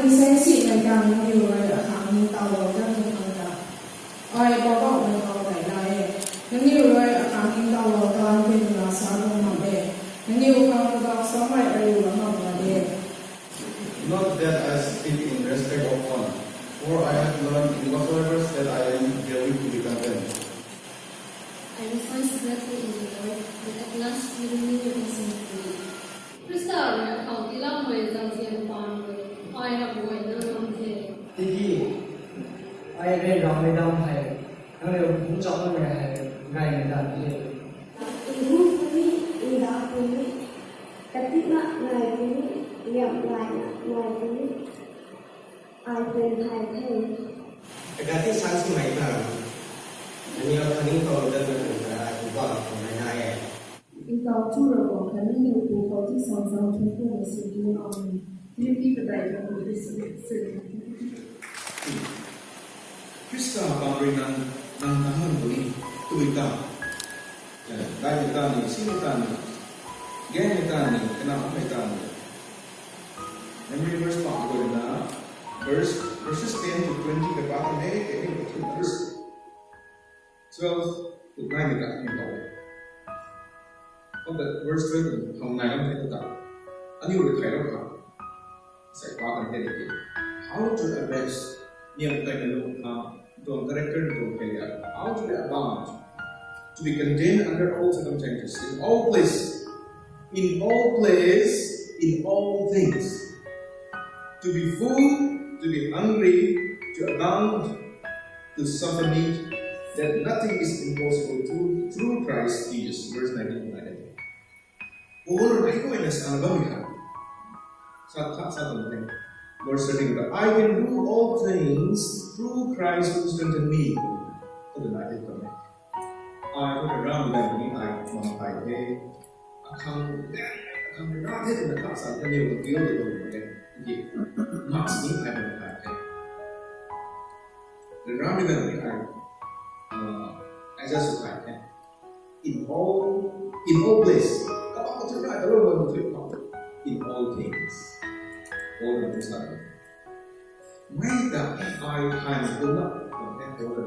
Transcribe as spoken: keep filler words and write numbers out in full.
Sensei mei tang nangniw rui akhang ningtowlou dat khang ta, ai Poubauhmei khou tei la e. Nangniw rui akhang ningtowlou dat twna sa bam mak e. Nangniw khang Poubauhmei ariu bam mak e. Not that I speak in respect of one, for I have learned in whatsoever state I am, therewith to be content. I rejoice greatly in the Lord, that at last you renew your concern for me. Khrista rui akhou tiiloumei zangzian paan rui ai rui guayna bam the. Tiki ai ryanramei dam hei nangniw phungchauhloumei hei ngaymei dam the. Nhu puni, nda puni, katina nai puni, liam laina nai puni, ai pun thay the. Kagati sang swmei ta, nangniw khatni tau dat na kan ta ai Poubauhmei khou nai na e. Ntaw chu Ravguangc khatni nangniw pu khou ti sang sang thuanc kumna sw diu. Amen. Philippi padeih kapu di sw. Khrista bam rui nang, nang nang nang puni, tui ta. Daimei ta ni, simei ta ni, gaymei ta ni, kanaumei ta ni. Memory verse pa guayna, verse, verses ten to twenty ka pa kan e, kani verse twelve to nine ka ni pa. Of the verse twelve, how nai lam the ta. Aniu rui thaylou kha. Sei pa kan the ni. How to address niam tei na lu kha, tuang character tuang failure. How to abound, to be content under all circumstances, in all place, in all place, in all things. To be full, to be hungry, to abound, to suffer need, that nothing is impossible to, through Christ Jesus. Verse nineteen to nineteen. Paul rui mei guayna sa bam ni kha. Sa kha sa bam ni. Verse thirteen, "I can do all things through Christ who strengthen me." Khou tei nai the twna. Ai khou tei ram dang ni ai mang thay the. Akhang dang, akhang ra the twna kha sa the, niw kiu de bam the. Tiki, mak sini ai mang thay the. Ram dang ni ai, ah, ai just thay the. In all, in all place. Kabang kathuic na, kabang kathuic na. In all things. All na sa. Mei ta ai hai na kum na, kum na kum na.